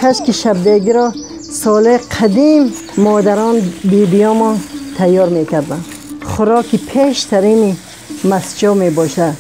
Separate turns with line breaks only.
کشک شبدیگی را سال قدیم مادران بیبی ما تیار میکردن. خوراک پیشترین مسجا می باشه.